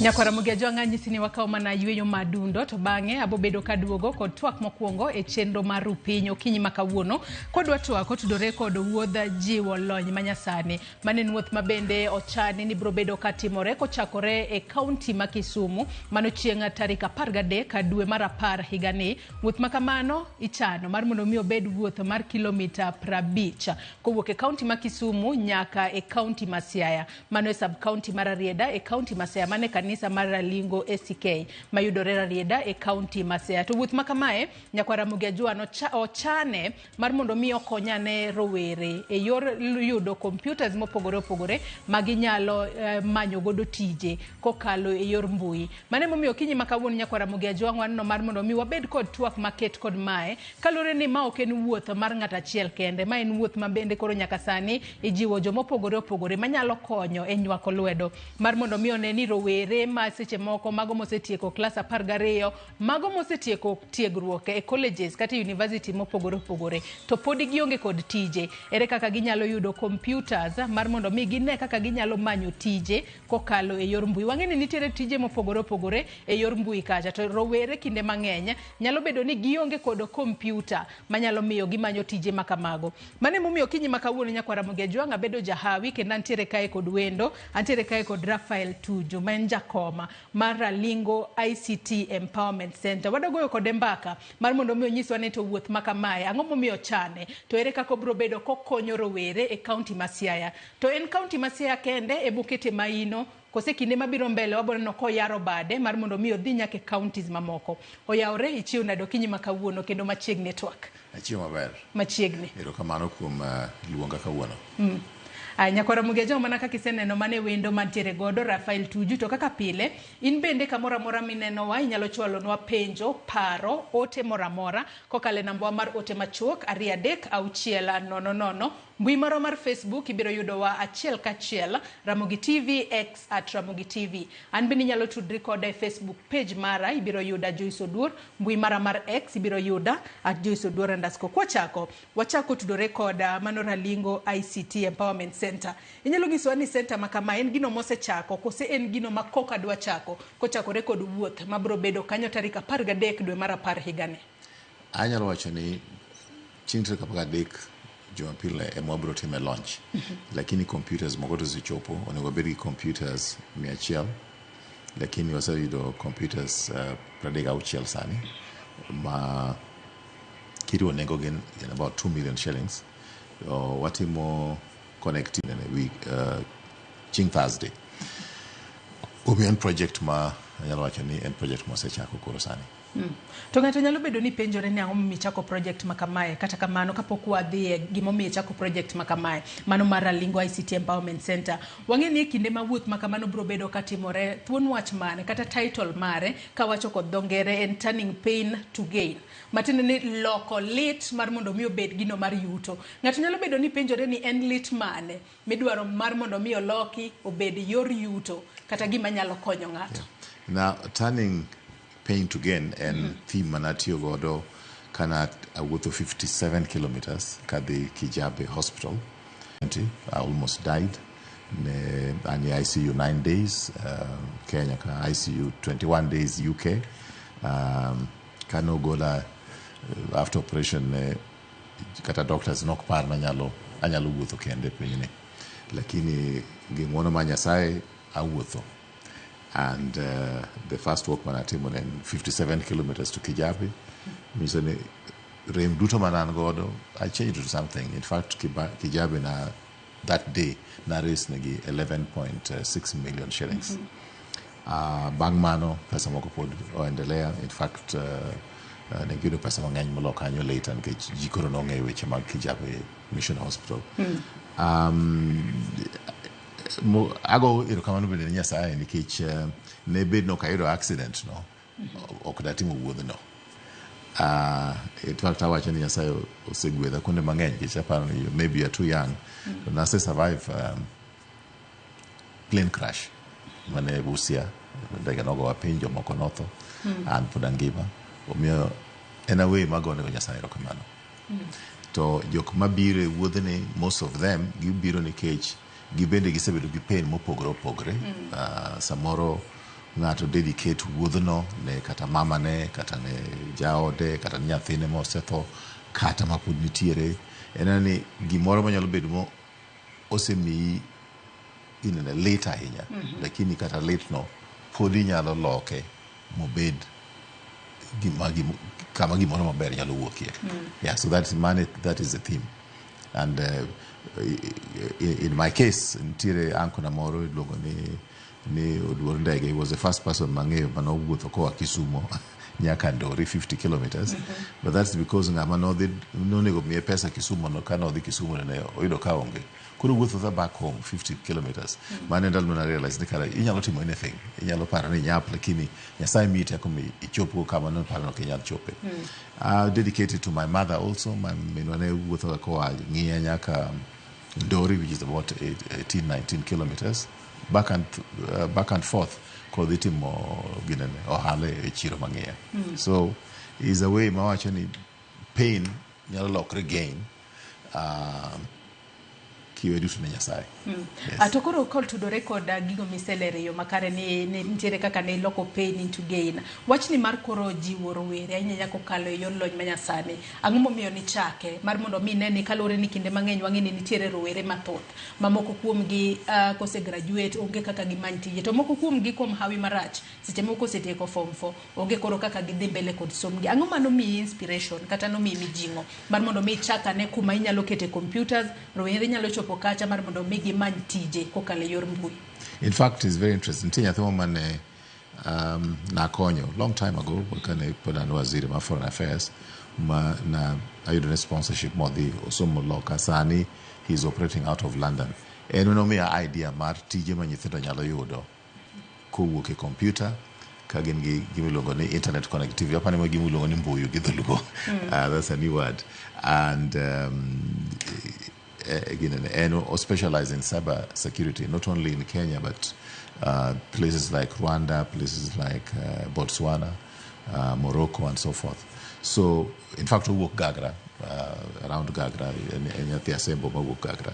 Nyakwara Mugejo anyisi ni wakawo mana yweyo madundo to bang'e abobedo kaduogo kod twak mokwongo e chenro mar Rupiny okinyi ma kawuono kodwa twak otudore kod wuodh jiwo lony manyasani. Mano en wuoth ma bende ochani ni biro bedo katimore kochakore e kaunti ma Kisumu mano chieng' tarik 13 dwe mar 10 higani. Wuoth ma kamano ichano mar mondo mi obed wuoth mar kilomita 50 kowuok e kaunti ma Kisumu nyaka e kaunti ma Siaya. Mano e sub county mar Rarieda e kaunti ma Siaya, mano e kanisa mar Ralingo ACK mayudore Rarieda e kaunti ma Siaya. To wuoth ma kamae nyakwar Ramogi Ajwang' ochane mar mondo mi okonyane rowere e yor yudo computers mopogore opogore ma ginyalo manyo godo tije kokalo e yor mbui. Mano emomiyo okinyi ma kawuono nyakwar Ramogi Ajwang' waneno mar mondo mi wabed kod twak maket kod mae kaluwore ni ma ok en wuoth mar ng'ato achiel kende, ma en wuoth ma bende koro nyaka sani ijiwo joma opogore opogore manyalo konyo e nywako lwedo mar mondo mi one ni rowere ma seche moko mago mosetieko klas 12, mago mosetieko tiegruok e colleges kata e university mopogore opogore to podi gionge kod tije, ere kaka ginyalo yudo computers mar mondo mi gine kaka ginyalo manyo tije kokalo e yor mbui. Wang'e ni nitiere tije mopogore opogore e yor mbui kacha, to rowere kinde mang'eny nyalo bedo ni gionge kod kompyuta manyalo miyo gimanyo tije ma kamago. Mano emomiyo okinyi ma kawuono nyakwar Ramogi Ajwang' abedo jahawi kendo antiere kae kod wendo, antiere kae kod Raphael Tuju ma en jakoma mar Ralingo ICT Empowerment Center. Wadwa goyo kode mbaka mar mondo mi onyiswa ni to wuoth ma kamae ang'o momiyo ochane, to ere kaka obiro bedo kokonyo rowere e kaunti ma Siaya. To en kaunti ma Siaya kende emokete maino kose kinde mabiro mbele wabiro neno koyaro bade mar mondo mi odhi nyaka e counties mamoko. Oyawore ichiew nade okinyi ma kawuono kendo machiegni e twak? Achiew maber. Machiegni. Erokamano kuom luonga kawuono. Nyakwar Ramogi Ajwang' mana kaka iseneno mano e wendo mantiere godo Raphael Tuju, to kaka pile in bende kamoro amora minenowa inyalo chwalonwa penjo, paro, ote moro amora kokalo e namba wa mar ote machuok 2 3 6 0 0. Mbui marwa mar Facebook ibiro yudowa achiel kachiel Ramogi TV, X at Ramogi TV. An bende inyalo tudri koda e Facebook page mara, ibiro yuda Joyce Oduor. Mbui mara mar X ibiro yuda at Joyce Oduor underscore. Kwachako, wachako tudore koda mano Ralingo ICT Empowerment Center. Inyalo nyisowa ni center ma kama en gino mosechako kose en gino ma koka dwa chako kochakore kod wuoth mabiro bedo kanyo tarik 13 dwe mar 10 higani? Anyalo wacho ni chieng' tarik 13 Jumapil ema wabiro time launch. Lakini computers moko to osechopo, onego wabed gi computers 100, lakini waseyudo computers 36 sani ma kiriwo nengo gin in about 2 million shillings. To watimo connecting in a week, chieng' Thursday. Omiyo en project ma anyalo wacho ni en project mosechako koro sani. To ng'ato nyalo bedo ni penjore ni ang'o momiyo ichako project ma kamae. Kata kamano kapok wadhi e gimomiyo ichako project ma kamae, mano mar Ralingo ICT Empowerment Center, wang'e ni e kinde ma wuoth ma kamano biro bedo katimore, thuon wach mane kata title mare kawacho kod dho ngere en turning pain to gain, matiende ni loko lit mar mondo mi obed gino mar yuto. Ng'ato nyalo bedo ni penjore ni en lit mane midwaro mar mondo mi oloki obed yor yuto kata gima nyalo konyo ng'ato. Now, turning pain to gain en theme manatiyo godo kana awuotho 57 kilometers kadhi Kijabe Hospital. I almost died. Ne an e ICU 9 days Kenya ka ICU 21 days UK. Kanogola after operation ne kata doctors nok par nanyalo anyalo wuotho kende pinyni. Lakini gi ng'uono mar Nyasaye awuotho. And the first walk manatimo ne en 57 kilometers to Kijabe. Nyiso ni rem duto mane an godo I changed it to something. In fact, Kijabe na that day na raise negi 11.6 million shillings. Bang' mano pesa moko pod oendelea. In fact, ne giyudo pesa mang'eny molo kanyo later nikech ji koro nong'eyo weche mag Kijabe Mission Hospital. Ago erokamano bende ne Nyasaye nikech ne bed nok ayudo accident no, ok datimo wuodhno. In fact, awacho ni Nyasaye osegwedha kuonde mang'eny nikech aparo ni maybe you are too young. To nase survive plane crash mane Busia, ndege nogowa piny, jomoko notho, an pod angima. Omiyo en a way magonego Nyasaye erokamano. To jok mabiro e wuodhni, most of them gibiro nikech gibende gisebedo gi pain mopogore opogore. Samoro ng'ato dedicate wuodhno ne kata mamane, kata ne jaode, kata ne nyathine mosetho, kata mapod nitiere. En ni gimoro manyalo bedo mo osemiyi inene lit ahinya, lakini kata litno pod inyalo loke mobed kama gimoro maber nyalo wuokie. Yeah, so that's money, that is the theme. And in my case, nitiere uncle na moro iluongo ni Oduor Ndege. He was the first person mang'eyo manowuotho koa Kisumo nyaka Ndori, 50 kilometers. But that's because ng'ama nodhi nonego miye pesa Kisumo no, ka nodhi Kisumo ne oyudo ka onge. Koro wuotho dha back home 50 kilometers. Mano e ndalo mana realize ni kara inyalo timo anything. Inyalo paro ni inyap, lakini Nyasaye miyi teko mi ichopgo kama noparo ni ok inyal chope. Dedicated to my mother also. My minwa ne wuotho ga koa Ng'iya nyaka Ndori, which is about 18, 19 kilometers back and forth kodhi timo ginene ohala e chiro ma Ng'iya. So is a way mawacho ni pain nyalo lokre gain kiwe duto ne Nyasaye. Yes. Ah, to koro kotudore kod gigo miselero e yo makare ni nitiere kaka ne iloko pain into gain. Wachni mar koro jiwo rowere ahinya ahinya kokalo e yor lony manyasani. Ang'o momiyo nichake? Mar mondo mi ine ni kaluwore ni kinde mang'eny wang'e ni nitiere rowere mathoth ma moko kuomgi kose graduate onge kaka gimany tije, to moko kuomgi kuom hawi marach seche moko kosetieko form 4 onge koro kaka gidhi mbele kod sombgi. Ang'o ma nomiyi inspiration kata nomiyi mijing'o mar mondo mi ichak ane kuma inyalo kete computers, rowere nyalo chopo kacha mar mondo mi gimany tije kokalo e yor mbui? In fact, it's very interesting. Nitie nyathi moro mane nakonyo long time ago kane pod an waziri mar foreign affairs, ma na ayudo ne sponsorship modhi osomo loka. Sani he is operating out of London. En nomiya idea mar tije ma nyithindo nyalo yudo kowuok e computer ka gin gi gima iluongo ni internet connectivity. Apani ma gima iluongo ni mbuyu gi dholuo. That's a new word. And again, en o specialize in cyber security, not only in Kenya but places like Rwanda, places like Botswana, Morocco and so forth. So in fact owuok Gagra, around Gagra, en nyathi Asembo mawuok Gagra.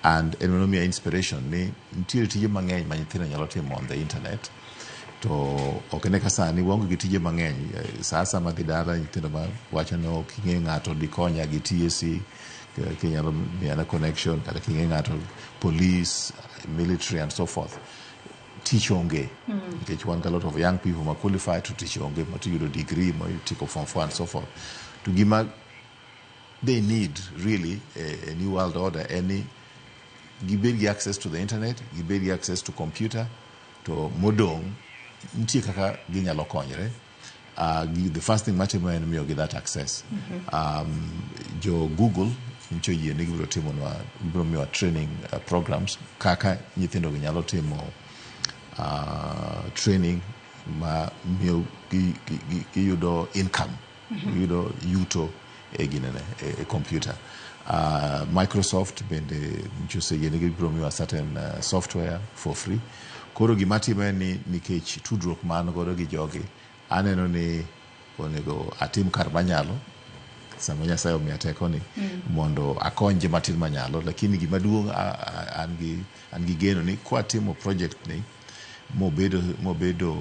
And en nomiya inspiration ni nitiere tije mang'eny ma nyithindo nyalo timo on the internet, to ok ine ka sani waonge gi tije mang'eny. Sa asaya madhi dala, nyithindo ma wacho ni ok ing'e ng'ato dikonya gi TSC, kinyalo miyana connection, kata king'e ng'ato police, military and so forth. Tich onge nikech wan ga lot of young people ma qualified to tich onge, ma tiyudo degree, ma tieko form 4 and so forth. To gima they need really, a new world order en ni gibed gi access to the internet, gibed gi access to computer, to modong' nitie kaka ginyalo konyre. The first thing matimo en miyogi that access. Jo Google nyicho oyie ni gibiro timonwa, gibiro miyowa training programs kaka nyithindo gi nyalo timo training ma miyo giyudo income, giyudo yuto e ginene e computer. Microsoft bende nyicho oseyie ni gibiro miyowa certain software for free. Koro gima timo en ni nikech tudruok ma an godo gi jogi, aneno ni onego atim kar manyalo sama Nyasaye omiya teko ni mondo akony ji matin manyalo. Lakini gima duong', an gi geno ni kwatimo project ni mobedo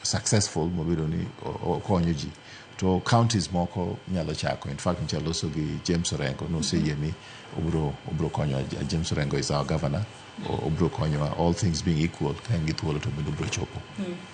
successful, mobedo ni okonyo ji, to counties moko nyalo chako. In fact, nyicha loso gi James Orengo, noseyie ni obiro konyowa. James Orengo is our governor. Obiro konyowa, all things being equal, ka en gi thuolo to bende obiro chopo,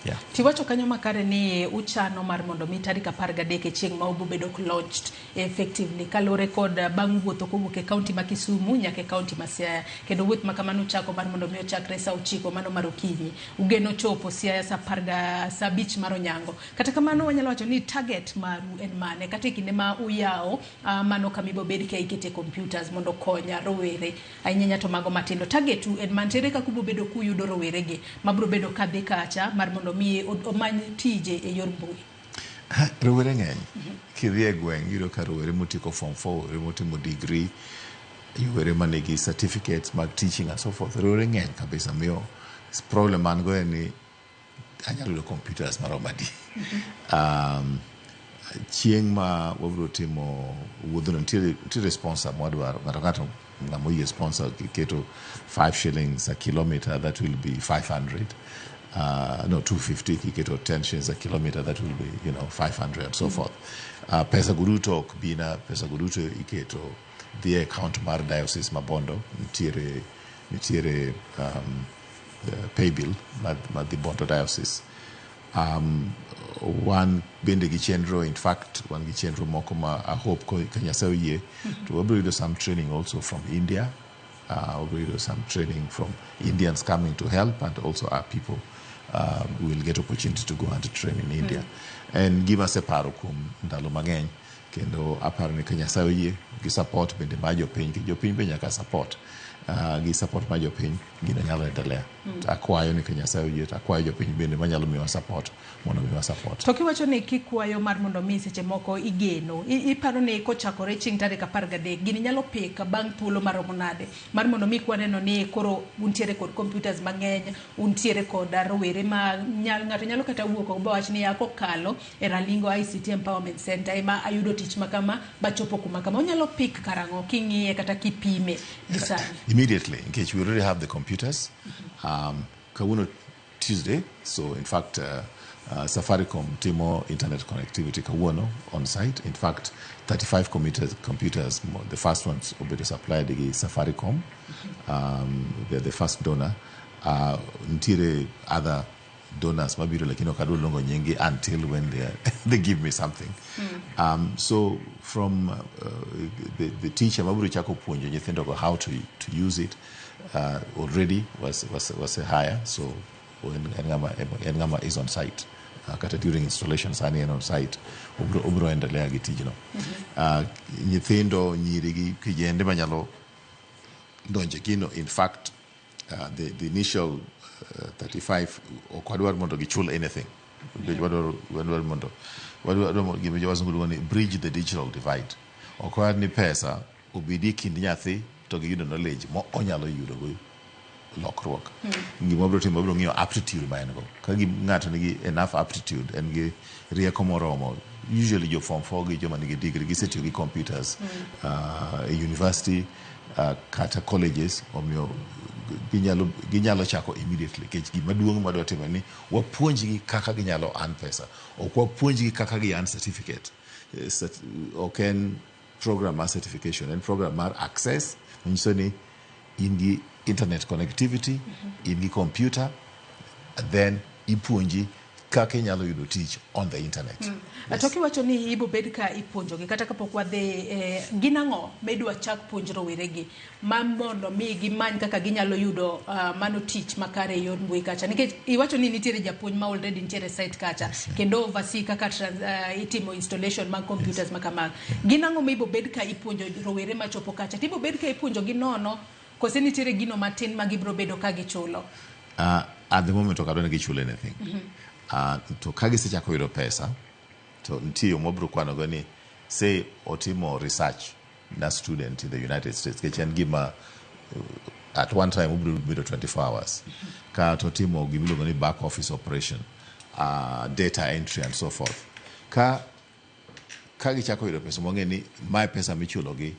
yeah. Tiwacho kanyo makare ni uchano mar mondo mi tarik 13 e chieng' ma obobedo launched effectively kaluwore kod bang' wuotho kowuok e kaunti ma Kisumu nyaka e kaunti ma Siaya, kendo wuoth ma kamano uchako mar mondo mi ochakre sa 9 mano mar okinyi, ugeno chopo Siaya sa apar ga sa 5 mar onyango. Kata kamano, wanyalo wacho ni target maru en mane kata e kinde ma uyawo mano kama ibobed ka ikete computers mondo okonya rowere ahinya ahinya to mago matindo? Target u en mantiere kaka ubobedo kuyudo rowere gi mabiro bedo kadhi kacha mar mondo mi omany tije e yor mbui? Rowere ng'eny. Kidhi e gweng' iyudo ka rowere motieko form 4, rowere motimo degree, rowere manigi certificates mag teaching and so forth. Rowere ng'eny kabisa. Miyo problem an go en ni anyalo yudo computers maromo adi? Chieng' ma wabiro timo wuodhno, nitiere sponsor mwadwaro. Ng'ato ng'ato ng'ama oyie sponsor keto 5 shillings a kilometer, that will be 500. No, 250 kiketo 10 shillings a kilometer, that will be 500 and so forth. Pesa go duto ok bina, pesa go duto iketo dhi e account mar diocese ma Bondo. Nitiere pay bill ma dhi Bondo diocese. Wan bende gi chenro, in fact wan gi chenro moko ma I hope ka Nyasaye oyie to wabiro yudo some training also from India. Wabiro yudo some training from Indians coming to help, and also our people will get opportunity to go and train in India. En gima aseparo kuom ndalo mang'eny, kendo aparo ni ka Nyasaye oyie gi support bende mar jopiny, nikech jopiny be nyaka support, gi support mar jopiny gino nyalo endelea. To akwayo ni ka Nyasaye oyie to akwayo jopiny bende manyalo miyowa support mondo miwa support. To kiwacho ni kikwayo mar mondo mi seche moko igeno, iparo ni kochakore chieng' tarik 13 gini nyalo pik bang' thuolo maromo nade mar mondo mi kwaneno ni koro untiere kod computers mang'eny, untiere kod rowere ma ng'ato nyalo kata wuok oko bawach ni ya kokalo e Ralingo ICT Empowerment Center ema ayudo tich makama bachopo kuma kama, onyalo pik karang'o king'iye kata kipime gi sani? Immediately, nikech we already have the computers. Kawuono Tuesday, so in fact Safaricom timo internet connectivity kawuono on site. In fact, 35 computers, the first ones obedo supplied gi Safaricom. They're the first donor. Nitiere other donors mabiro, lakini ok adwa luongo nyinggi until when they give me something. So from the teacher mabiro chako puonjo nyithindo go how to use it already was a hire, so en ng'ama is on site, kata during installation sani en on site, obro endelea gi tijno. Nyithindo nyiri gi kijende manyalo donje gino, in fact the initial 35 ok wadwar mondo gichul anything, nikech wadwaro gima jowazungu luongo ni bridge the digital divide. Ok wadwar ni pesa obedi e kind nyathi to giyudo knowledge mo onyalo yudo go lokruok. Gima wabiro timo, wabiro ng'iyo aptitude ma en go. Ka ng'ato nigi enough aptitude, en gi rieko moromo, usually jo form 4 gi joma nigi degree gisetiyo gi computers e university kata colleges, omiyo ginyalo chako immediately, nikech gima duong' madwa timo en ni wapuonjgi kaka ginyalo earn pesa, ok wapuonjgi kaka gi earn certificate. Ok en program mar certification, en program mar access, manyiso ni in gi internet connectivity, in gi computer, then ipuonji kaka inyalo yudo tich on the internet. Yes. To kiwacho ni ibo bed ka ipuonjogi kata kapok wadhi gin ang'o midwa chak puonj roweregi ma mondo mi gimany kaka ginyalo yudo mano tich makare e yor mbui kacha, nikech iwacho ni nitiere japuonj ma already nitiere site kacha kendo oversee kaka itimo installation mag computers ma kamago. Gin ang'o ma ibo bed ka ipuonjo rowere machopo kacha, to ibo bed ka ipuonjogi nono kose nitiere gino matin ma gibiro bedo ka gichulo? At the moment ok adwa ni gichul anything. To ka gisechako yudo pesa to nitie yo mwabiro kwanogo ni say otimo research na student in the United States, nikech en gima at one time obiro bedo 24 hours, ka to otimo gimiluongo ni back office operation, data entry and so forth. Ka gichako yudo pesa mwang'e ni mae pesa michulogi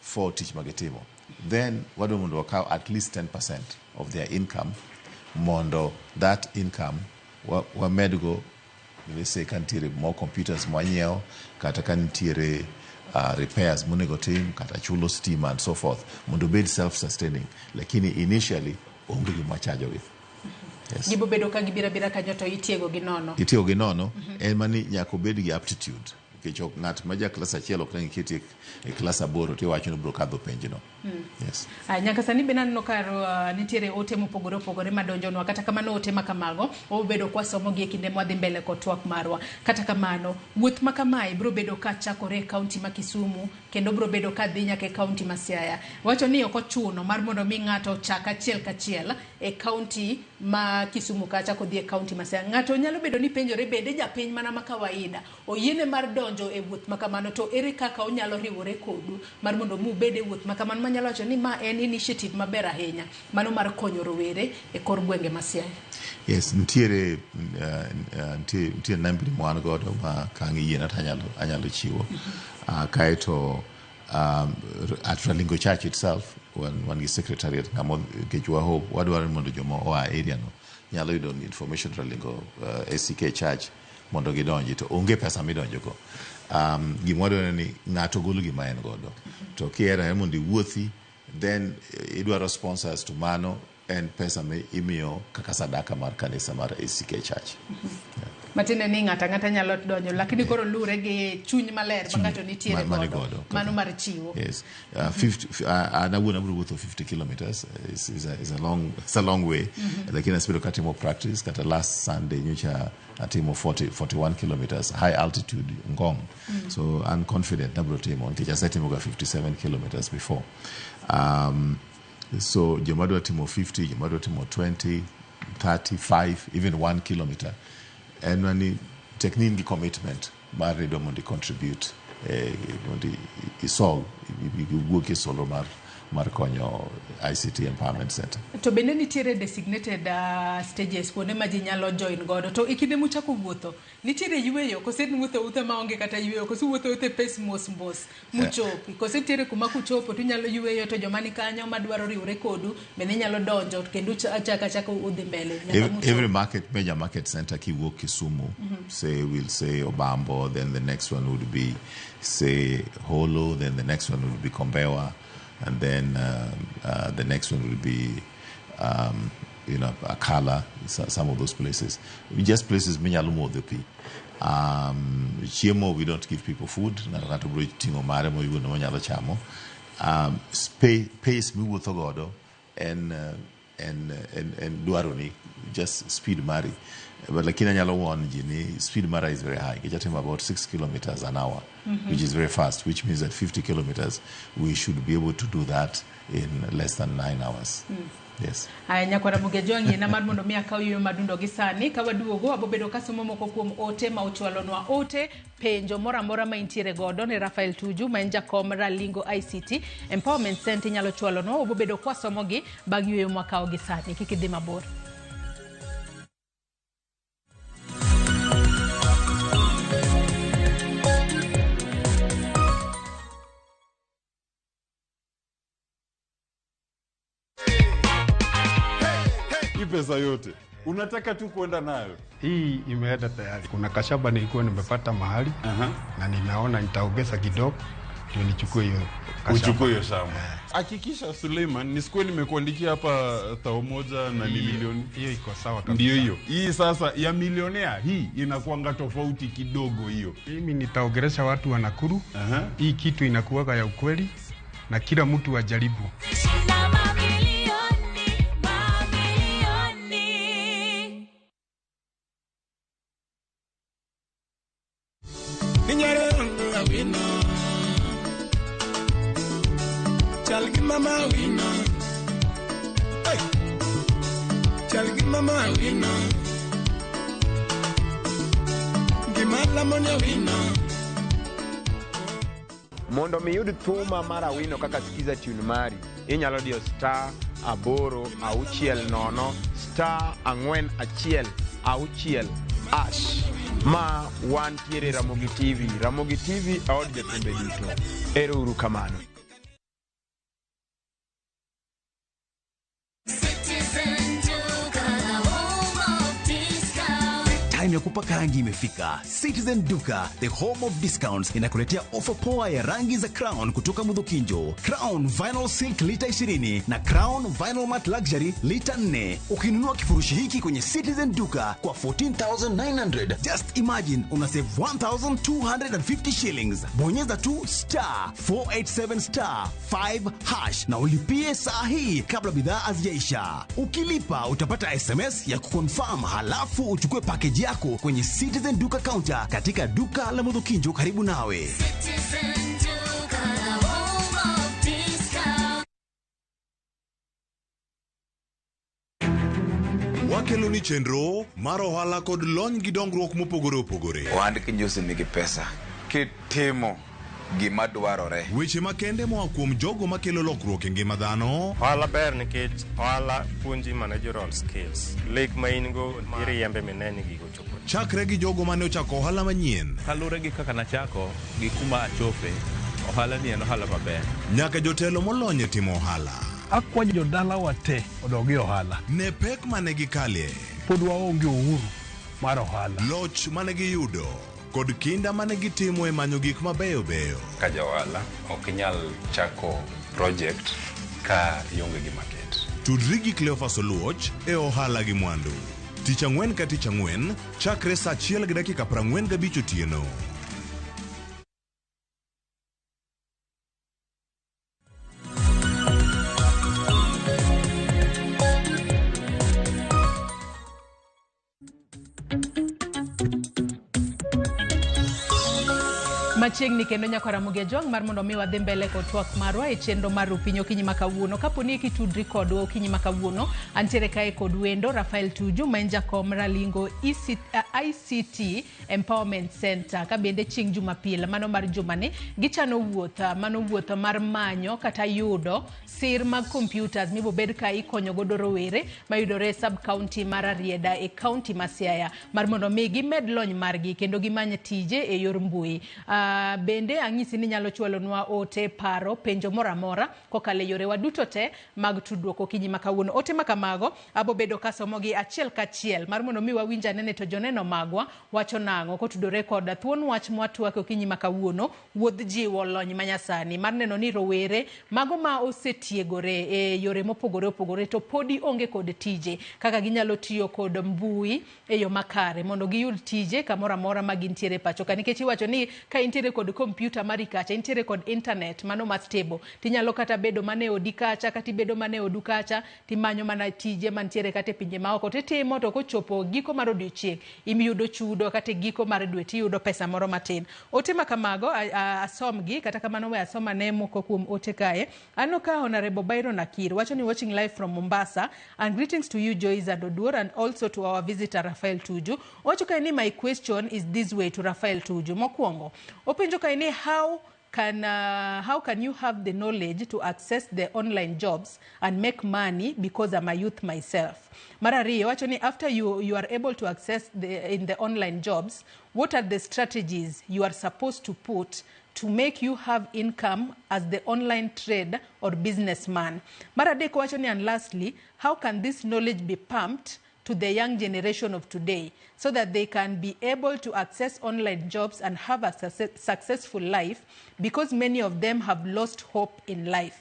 for tich magitimo, then wadwa mondo wakaw at least 10% of their income, mondo that income wamedgo, let's say ka nitiere more computers mwanyiewo, kata ka nitiere repairs monego tim, kata chulo stima and so forth, mondo obed self sustaining. Lakini initially onge gima wachajogi. Yes. Gibo bedo ka gibiro abira kanyo to itiego gi nono? Itiyo gi nono. En mani nyaka obed gi aptitude, nikech ok ng'at ma ja klas 1 ok nang iketi e klas 8 to iwacho ni obiro kadho penjno. Yes. Nyaka sani bende aneno ka nitiere ote mopogore opogore madonjonwa. Kata kamano, ote ma kamago wabedo kwasomogi e kinde mwadhi mbele kod twak marwa. Kata kamano, wuoth ma kamae biro bedo ka chakore e kaunti ma Kisumu kendo biro bedo ka dhi nyaka e kaunti ma Siaya. Wacho ni ok ochuno mar mondo mi ng'ato ochak achiel kachiel e kaunti ma Kisumu kacha kodhi e kaunti ma Siaya. Ng'ato nyalo bedo ni penjore bende japiny mana ma kawaida oyiene mar donjo e wuoth ma kamano, to ere kaka onyalo riwore kodu mar mondo mi ubed e wuoth ma kamano manyalo wacho ni ma en initiative maber ahinya mano mar konyo rowere e kor gwenge ma Siaya? Yes, nitie nembni ma wan godo ma ka ang' iyiena to anyalo chiwo. Kaeto at Ralingo Church itself. Wan gi secretariat ng'ama nikech wa hope wadwaro ni mondo joma oa area no nyalo yudo information Ralingo ACK Church mondo gidonji to onge pesa midonjogo. Gima wadwaro ni ng'ato golo gima en godo. To kihero ahera mondo iwuothi then idwaro sponsors to mano en pesa mi imiyo kaka sadaka mar kanisa mar ACK Church. Matiende ni ng'ato ang'ata nyalo donjo, lakini koro lure gi chuny maler ma ng'ato nitiere godo, mano mar chiwo. Yes. 50, an awuon abiro wuotho 50 kilometers. It's a long way. Lakini asebedo katimo practice kata last Sunday nyocha atimo 40, 41 kilometers high altitude Ngong. So I'm confident nabiro timo nikech asetimo ga 57 kilometers before. So joma dwa timo 50, joma dwa timo 20, 35, even 1 kilometer. En mani tek ni in gi commitment mar ni idwa mondo i contribute mondo isol iwuog e solo mar konyo ICT Empowerment Center. To bende nitiere designated stages kuonde ma ji nyalo join godo. To e kinde muchako wuotho, nitiere yweyo kose wuotho awuotha maonge kata yweyo kose wuotho awuotha e pace mos mos muchopi kose nitiere kuma kuchopo tunyalo yweyo to joma ni kanyo madwaro riwre kodu bende nyalo donjo kendo achaka achaka udhi mbele nyaka muchopi. Every market, major market center kiwuok Kisumu, say we'll say Obambo, then the next one would be say Holo, then the next one would be Kombewa, and then the next one would be Akala, some of those places. Just places minyalo modho pi. Chiemo, we don't give people food. Ng'ato ng'ato biro ting'o mare moyudo monyalo chamo. Pace miwuotho godo en dwaroni just speed mari. But lakini anyalo warn ji ni speed mara is very high. Nikech atimo about 6 kilometers an hour, which is very fast, which means that 50 kilometers, we should be able to do that in less than 9 hours. Yes. Aya, nyakwara Ramogi yiena mar mondo mi akaw yueyo madundo gi sani ka waduogo wabobedo kasomo moko kuom ote ma ochwalonwa ote penjo moro amora ma intiere godo ne Rafael Tuju ma en jakom Ralingo ICT Empowerment Center inyalo chwalonwa wabobedo kwasomogi bang' yueyo mwakawo gi sani kik idhi mabor. Hii pesa yote unataka tu kwenda nayo? Hii imeenda tayari. Kuna kashamba nilikuwa nimepata mahali na ninaona nitaongeza kidogo ndio nichukue hiyo kashamba. Uchukue hiyo shamba. Hakikisha Suleiman, nisikuwe nimekuandikia hapa 1,000 na ni milioni. Hiyo iko sawa kabisa. Ndio hiyo. Hii sasa ya milionea hii inakuanga tofauti kidogo hiyo. Mimi nitaongelesha watu wa Nakuru. Hii kitu inakuwaga ya ukweli na kila mtu ajaribu. Shinda mamilioni, mamilioni. Awino. Chal gi mama Awino. Hey. Chal gi mama Awino. Gima lamo ni Awino. Mondo mi yud thuma mar Awino kaka skiza tune mari, inyalo diyo star 8 6 0 star 4 1 6 hash. Ma wantiere Ramogi TV. Ramogi TV e od jothumbe duto. Ero uru kamano. Citizen Duka, the home of discount. Time ya kupaka rangi imefika. Citizen Duka, the home of discounts, inakuletea ofa poa ya rangi za Crown kutoka Mudhukinjo. Crown Vinyl Silk lita 20 na Crown Vinyl Matte Luxury lita 4. Ukinunua kifurushi hiki kwenye Citizen Duka kwa 14,900, just imagine una save 1,250 shillings. Bonyeza tu star 487 star 5 hash na ulipie saa hii kabla bidhaa hazijaisha. Ukilipa utapata SMS ya kuconfirm, halafu uchukue package yako kwenye Citizen Duka counter katika duka la Mudhukinjo karibu nawe. Citizen Duka, the home of discount. Wakelo ni chenro mar ohala kod lony gi dongruok mopogore opogore. Ohand kinjusi nigi pesa kitimo gima dwarore. Weche makende moa kuom jogo makelo lokruok e ngima dhano. Ohala ber nikech ohala puonji managerial skills. Lek ma in go iriembe mine ni gigo chopo. Chakre gi jogo mane ochako ohala manyien. Kaluwore gi kaka nachako gi kuma achope, Ohala ni en ohala maber. Nyaka jotelo molony e timo ohala. Akwayo jodalawa te odog e ohala. Ne pek mane gikalie. Pod waonge uhuru mar ohala. Loch mane giyudo kod kinda mane gitimo e manyo gik mabeyo beyo. Ka ja ohala ok inyal chako project ka ionge gi market. Tudri gi Cleophas Oluoch e ohala gi mwandu. Tich ang'wen ka tich ang'wen chakre saa 1:45 otieno. Machiegni kendo nyakwara Ramogi Ajwang' mar mondo mi wadhi mbele kod twak marwa e chenro mar Rupiny okinyi ma kawuono. Kapo ni kitudri kodwa okinyi ma kawuono, antiere kae kod wendo Rafael Tuju ma en jakom Ralingo EC, ICT Empowerment Center. Ka bende chieng' Jumapil mano mar jumani gichano wuoth, mano wuoth mar manyo kata yudo sir mag computers mibobed ka ikonyo godo rowere mayudore e sub county mar Rarieda e county ma Siaya mar mondo mi gimed lony margi kendo gimany tije e yor mbui. Bende ang'isi ni inyalo chwalonwa ote, paro, penjo moro amora kokalo e yorewa duto te mag tudruok okinyi ma kawuono. Ote ma kamago abobedo kasomogi achiel kachiel mar mondo mi wawinj anene to joneno magwa wacho nang'o kotudore kod thuon wach mwatwake okinyi ma kawuono, wuodh jiwo lony manyasani mar neno ni rowere mago ma osetiegore e yore mopogore opogore to podi onge kod tije, kaka ginyalo tiyo kod mbui e yo makare mondo giyud tije kamoro amora ma gintiere pacho ka, nikech iwacho ni ka intiere kod kompyuta mari kacha, intiere kod internet mano ma stable, tinyalo kata bedo mana e odi kacha kata ibedo mana e odu kacha timanyo mana tije mantiere kata e pinje maoko titimo, to kochopo giko mar odiochieng' imiyudo chudo, kata e giko mar dwe tiyudo pesa moro matin. Ote ma kamago asomgi, kata kamano we asom ane moko kuom ote kae. Aneno ka Honorable Byron Akir wacho ni watching live from Mombasa, and greetings to you Joyce and Oduor, and also to our visitor Rafael Tuju. Owacho kae ni my question is this way to Rafael Tuju. Mokwongo openjo kae ni how can you have the knowledge to access the online jobs and make money, because I'm a youth myself. Mar ariyo wacho ni after you are able to access in the online jobs, what are the strategies you are supposed to put to make you have income as the online trade or businessman? Mar adek wacho ni, and lastly, how can this knowledge be pumped to the young generation of today so that they can be able to access online jobs and have a successful life, because many of them have lost hope in life?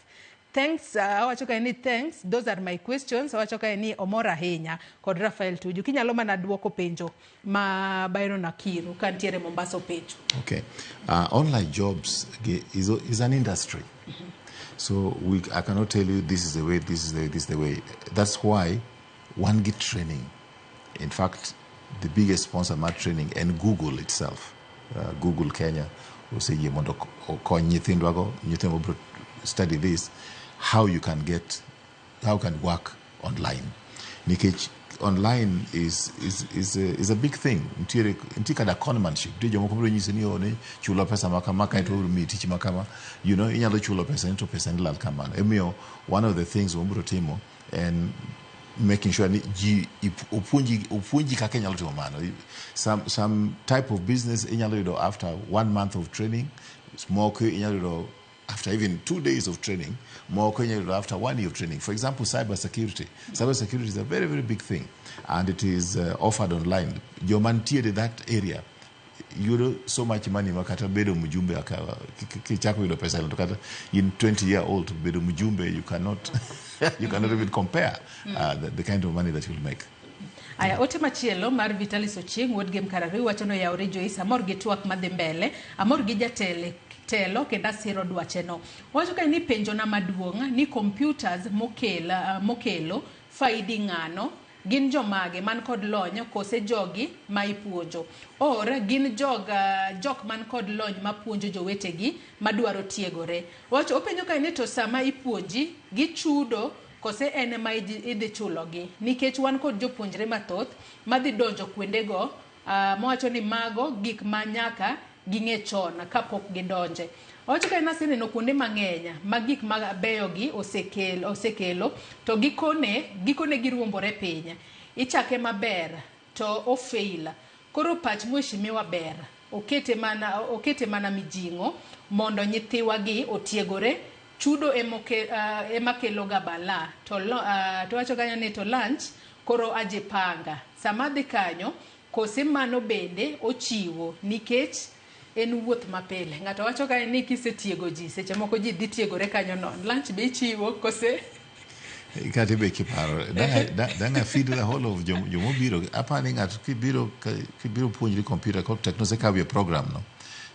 Thanks, awacho kae ni thanks, those are my questions. Awacho kae ni omor ahinya kod Rafael Tuju. Kinyalo mana duoko penjo ma Byron Akiru ka ntiere Mombasa openjo. Okay. Online jobs is an industry. So I cannot tell you this is the way, this is the way, this is the way. That's why one get training. In fact, the biggest sponsor mar training and Google itself, Google Kenya, oseyie mondo okony nyithindwago, nyithindo mabiro study this, how you can get, how can work online. Nikech online is a big thing. Nitiere, nitie kata conmanship. Nitie jomoko biro nyisi ni, oh, ni chulo pesa ma kama kaeto biro miyi tich ma kama. Inyalo chulo pesa ni to pesa ni lal kamano. Emomiyo one of the things wabiro timo en making sure ni ji opuonji kaka inyalo timo mano. Some type of business inyalo yudo after one month of training, moko inyalo yudo after even 2 days of training, moko inyalo yudo after one year of training. For example, cyber security. Cyber security is a very, very big thing, and it is offered online. Joma ntiere that area yudo so much money ma kata bedo mjumbe kichako yudo pesa to kata in 20-year-old bedo mjumbe, you cannot even compare the kind of money that you'll make. Aya, ote machielo mar Vitalis Ochieng' wuod Gem Karariu wacho ni oyawore Joyce, amor gi twak madhi mbele, amor gi jatelo telo kendo asiro dwacheno. Wacho kae ni penjona maduong' ni computers mokelo faidi ng'ano, gin jomage man kod lony kose jogi ma ipuonjo, or gin jok man kod lony mapuonjo jowetegi madwaro tiegore. Wacho openjo kae ni to sama ipuonji gichudo kose en ema idhi chulogi, nikech wan kod jopuonjre mathoth madhi donjo kuondego, mowacho ni mago gik ma nyaka ging'e chon kapok gidonje. Owacho ka en aseneno kuonde mang'eny ma gik mabeyogi osekelo to gikone giruombore piny. Ichake maber to ofail. Koro pach mheshimiwa ber. Okete mana, okete mana mijing'o mondo nyithiwagi otiegore. Chudo ema kelo ga bala. To, to wacho kanyo ni to lunch koro ajipanga. Sama adhi kanyo, kose mano bende ochiwo nikech en wuoth mapile. Ng'ato wacho kanyo ni kisetiego ji, seche moko ji dhi tiegore kanyo no. Lunch be ichiwo kose? Kata be kiparo dang' a feed the whole of jomobiro. Apani ng'ato kibiro kibiro puonjri computer ko tek nosekawi e program no,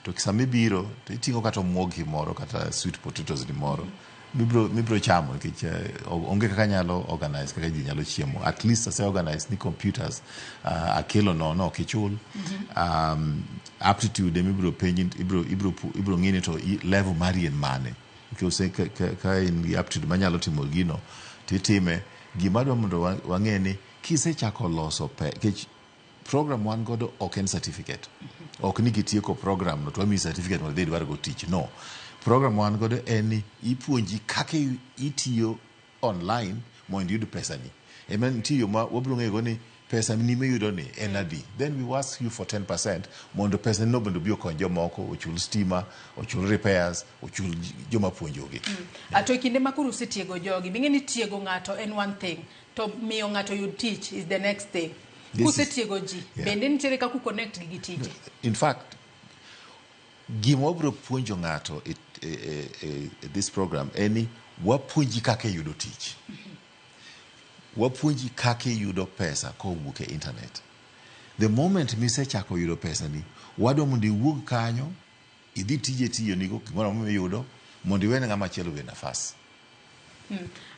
to sama ibiro to iting'o kata omuog gimoro kata sweet potatoes ni moro mibiro chamo, nikech onge kaka nyalo organize kaka ji nyalo chiemo. At least ase organize ni computers akelo nono, ok ichul. Aptitude ema ibiro penji, ibiro ng'i ni to level mari en mane. Nikech ka in gi aptitude manyalo timo gino titime. Gima adwa mondo wang'e ni kisechako loso pe nikech program wan godo ok en certificate. Ok ni kitieko program no to wamiyi certificate mondo idhi idwar go tich. No. Program wan godo en ni ipuonji kaka itiyo online mondo iyud pesani. Ema nitie yo ma wabiro ng'eyo ni pesa ni miyudo ni en adi. Then we ask you for 10% mondo pesa ni no bende obi okony jomoko, ochul stima, ochul repairs, ochul joma puonjogi. To e kinde ma koro usetiego jogi, bing'e ni tiego ng'ato en one thing, to miyo ng'ato yud tich is the next thing. Kusetiego ji, bende nitiere kaka u connect gi gi tije? In fact, gima wabiro puonjo ng'ato e this program en ni wapuonji kaka iyudo tich. Wapuonji kaka iyudo pesa kowuok e internet. The moment misechako yudo pesani, wadwa mondo iwuog kanyo, idhi tije tiyo nigo gimoro amora miyudo, mondo iwene ng'ama chielo be nafas.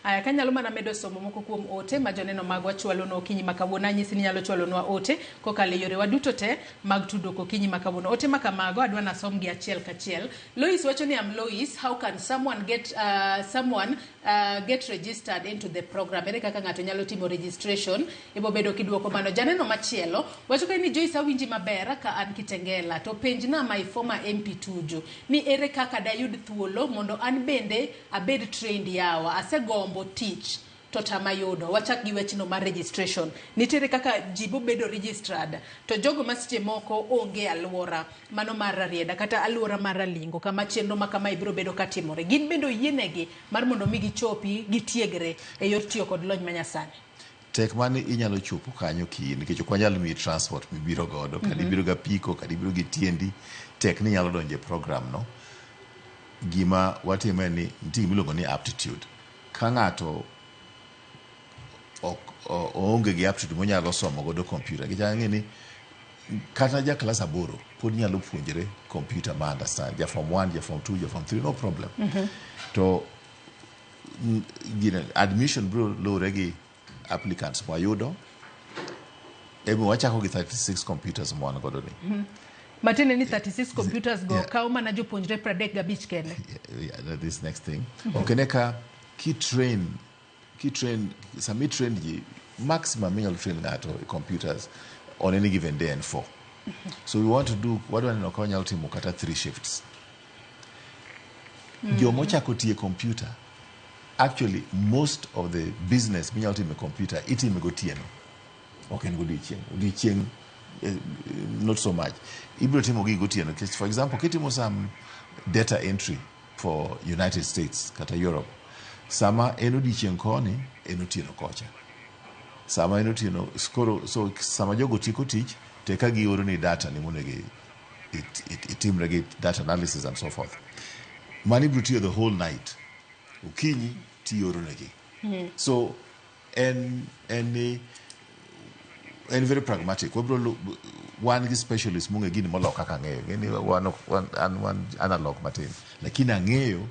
Aya, kanyalo mana medo somo moko kuom ote ma joneno magwa chwalonwa okinyi ma kawuono. Anyisi ni nyalo chwalonwa ote kokalo e yorewa duto te mag tudruok okinyi ma kawuono. Ote ma kamago adwa nasom gi achiel kachiel. Lois wacho ni, "Am Lois, how can someone get registered into the program?" Ere kaka ng'ato nyalo timo registration? Ibo bedo kiduoko mano. Janeno machielo wacho ka ni, "Joyce, awinji maber ka an Kitengela, to penjna my former MP Tuju ni ere kaka dayud thuolo mondo an bende abed trained yawa, asegombo tich to tama yudo." Wachak gi wachno mar registration. Nitiere kaka ji bobedo registered to jogo ma seche moko onge alwora mano mar Rarieda kata alwora mar Ralingo kama chenro ma kamae biro bedo katimore, gin bende oyienegi mar mondo mi gichopi gitiegre e yor tiyo kod lony manyasani? Tek mani inyalo chopo kanyo kiin, nikech ok wanyal miyi transport mibiro godo, kata ibiro gi apiko, kata ibiro gi tiendi, tek ni inyalo donjo e program no. Gima watimo en ni nitie gima iluongo ni aptitude. Ka ng'ato ok oonge gi aptitude monyalo somo godo computer, nikech ang'e ni kata ja klas 8 pod nyalo puonjre computer ma understand, ja form 1, ja form 2, ja form 3, no problem. To gine, admission biro luwore gi applicants mwayudo. Emi wachako gi 36 computers mwan godo ni. Matiende ni 36 computers go kawo mana jopuonjre 35 kende. Yeah, this next thing. Ok ne ka ki train sama i train ji, maximum inyalo train ng'ato e computers on any given day en 4. So we want to do, wadwa neno ka wanyalo timo kata 3 shifts. Jomochako tiyo e computer, actually most of the business minyalo timo e computer itime gotieno, ok en godiochieng'. Odiochieng' not so much. Ibiro timo gigi gotieno nikech, for example, kitimo some data entry for United States kata Europe, sama en odiochieng' koni, en otieno kocha. Sama en otieno koro, so sama jogo tieko tich to eka gioro ni data ni monego itimre gi data analysis and so forth. Mano ibiro tiyo the whole night, okinyi tioro negi. So en ni en very pragmatic. Wabiro wan gi specialist mong'e gini molo kaka ang'eyo. Ng'eni wan, an wan analog matin, lakini ang'eyo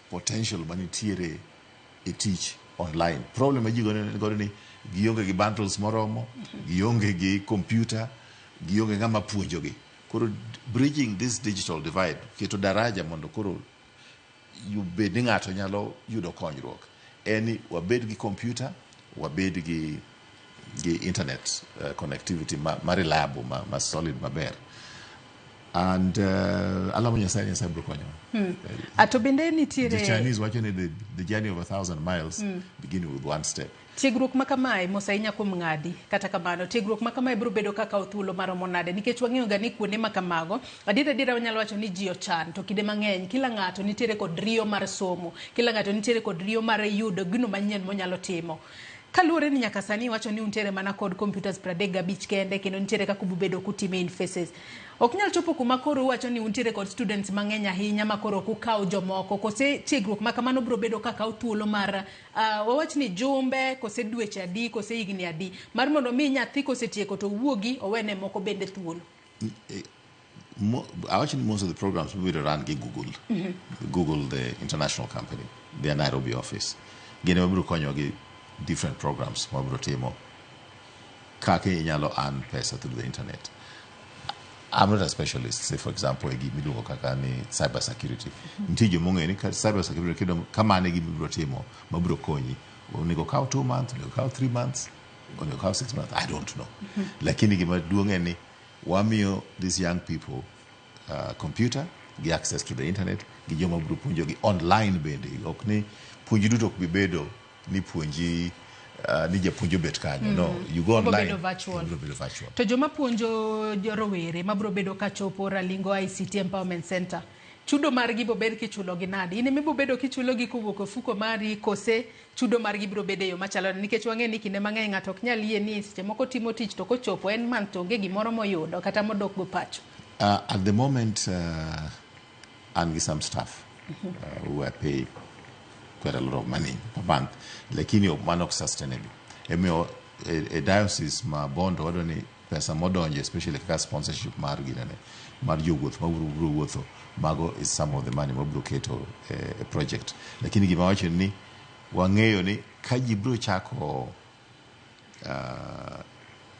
potential manitiere e tich online. Problem ma ji godo ni gionge gi bundles moromo, gionge gi computer, gionge ng'ama puonjogi. Koro bridging this digital divide, keto daraja mondo koro bed ni ng'ato nyalo yudo konyruok, en ni wabed gi computer, wabed gi internet connectivity ma reliable, ma solid maber. And alamo Nyasaye, Nyasaye biro konyowa. Ato bende nitiere The Chinese wacho ni the journey of 1,000 miles begin with one step. Tiegruok ma kamae mos ahinya kuom ng'adi. Kata kamano, tiegruok ma kamae biro bedo ka kawo thuolo maromo nade? Nikech wang'eyo ga ni kuonde ma kamago, adier adiera wanyalo wacho ni ji ochan, to kinde mang'eny kila ng'ato nitiere kod riyo mar somo, kila ng'ato nitiere kod riyo mar yudo gino manyien monyalo timo. Kaluwore ni nyaka sani iwacho ni untiere mana kod computers 35 kende kendo nitiere kaka ubobedo kutime in phases. Ok nyal chopo kuma koro uwacho ni untiere kod students mang'eny ahinya ma koro ok ukaw jomoko, kose tiegruok ma kamano biro bedo ka kawo thuolo mar wawach ni jumbe kose dweche adi kose higni adi mar mondo mi nyathi kosetieko to owuogi owene moko bende thuolo. Awacho ni most of the programs will be run gi Google. Google, the international company, their Nairobi office. Gin ema biro konyowa gi different programs ma wabiro timo kaka inyalo earn pesa through the internet. I'm not a specialist, say for example, e gima iluongo kaka ni cyber security. Nitie joma ong'eyo ni cyber security kido kamano e gima ibiro timo mabiro konyi. Onego kaw 2 months, onego kaw 3 months, onego kaw 6 months, I don't know. Lakini gima duong' en ni wamiyo these young people computer gi access to the internet gi joma biro puonjogi online bende. Ok ni puonj duto ok bi bedo ni puonji ni japuonj obet kanyo. No, you go Biro online. bedo virtual. Biro bedo virtual. To joma puonjo rowere mabiro bedo kachopo Ralingo ICT Empowerment Center, chudo margi bobed kichulo gi nade? In ema ibobedo kichulo gi kowuok e ofuko mari kose chudo margi biro bedo e yo machalo nade? Nikech wang'e ni kinde mang'eny ng'ato ok nyal yie ni seche moko timo tich to kochopo en month to onge gimoro moyudo kata modok go pacho. At the moment, an gi some staff who I pay quite a lot of money per month, lakini ok mano ok sustainable. Emomiyo e diocese ma Bondo wadwa ni pesa modonjo, especially kaka sponsorship mar ginene mar jowuoth mabiro wuotho, mago is some of the money mabiro keto e project. Lakini gima wacho ni wang'eyo ni ka ji biro chako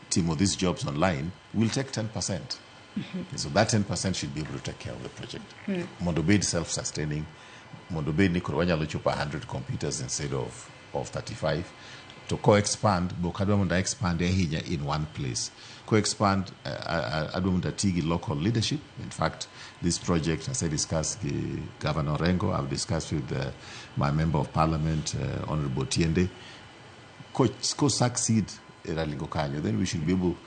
timo these jobs online, will take 10%. So that 10% should be able to take care of the project. Mondo obed self-sustaining, mondo obed ni koro wanyalo chopo 100 computers instead of 35. To ko-expand, bok adwa mondo expand ahinya in one place. Ko-expand, adwa mondo ati gi local leadership. In fact, this project, as I discussed with Governor Orengo, I've discussed with my member of parliament, Honorable Tiende. Ko succeed e Ralingo kanyo, then we should be able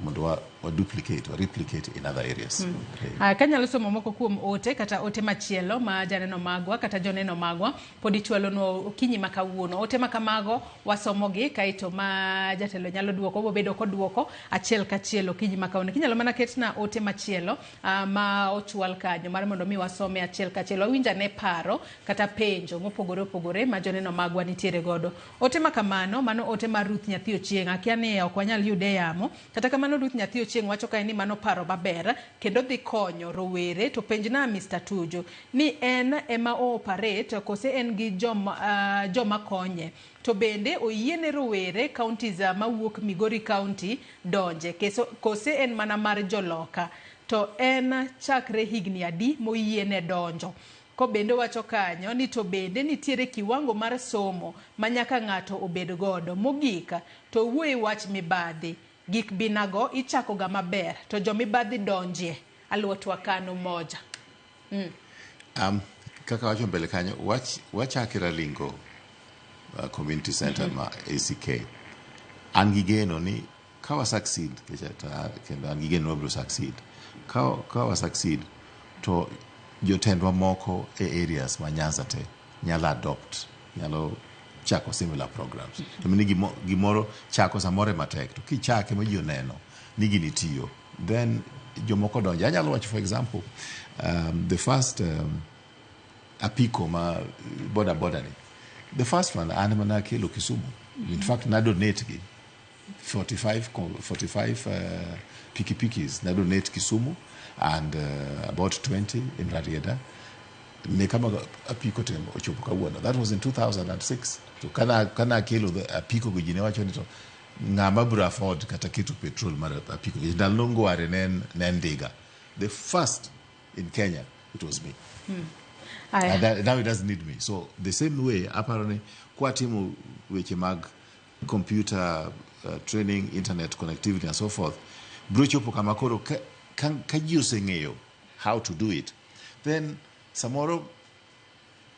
mondo wa duplicate or replicate in other areas. Okay. Kanyalo somo moko kuom ote kata ote machielo ma janeno magwa kata joneno magwa pod ichwalonwa okinyi ma kawuono. Ote ma kamago wasomogi kaeto ma jatelo nyalo duoko bobedo koduoko achiel kachiel okinyi ma kawuono. Kinyalo mana ketna ote machielo ma ochwal kanyo mar mondo mi wasome achiel kachiel. Wawinj ane paro kata penjo mopogore opogore ma joneno magwa nitiere godo. Ote ma kamano mano ote mar Ruth Nyathi Ochieng'. Akia ni ok wanyal yude e yamo. Kata kamano Ruth Nyathi Ochieng' wacho kae ni mano paro maber kendo dhi konyo rowere. To penjna Mr. Tuju ni en ema o operate kose en gi joma konye, to bende oyiene rowere counties mawuok Migori County donje keso, kose en mana mar joloka, to en chakre higni adi moyiene donjo? Ko bende wacho kanyo ni to bende nitiere kiwango mar somo ma nyaka ng'ato obed godo. Mogik to wuoye wach mibadhi, gik binago ichako ga maber to jomibadhi donjie. Aluotwa kano moja. Kaka wacho mbele kanyo, wachake Ralingo Community Center ma ACK. An gi geno ni ka wa succeed, kendo an gi geno ni wabiro succeed. Ka wa succeed, to jotendwa moko e areas ma Nyanza te nyalo adopt, nyalo chako similar programs. Mm -hmm. Gimoro chako samoro ema tek, to kichake ma ji oneno ni gini tiyo, then jomoko donjo. Anyalo wacho, for example, the first apiko ma boda boda ni, the first one an mana akelo Kisumu. In fact, na donate gi 45 pikipikis na donate Kisumu and about 20 in Rarieda. Ne kama apiko te ochopo kawuono. That was in 2006. To kana akelo the apiko go, ji ne wacho ni to ng'ama biro afford kata keto petrol mar apiko. Ndalo ngware ne en ndiga. The first in Kenya, it was me. Aya. And that, now it doesn't need me. So the same way, aparo ni kwatimo weche mag computer training, internet connectivity and so forth, biro chopo kama koro ka ji oseng'eyo how to do it, then samoro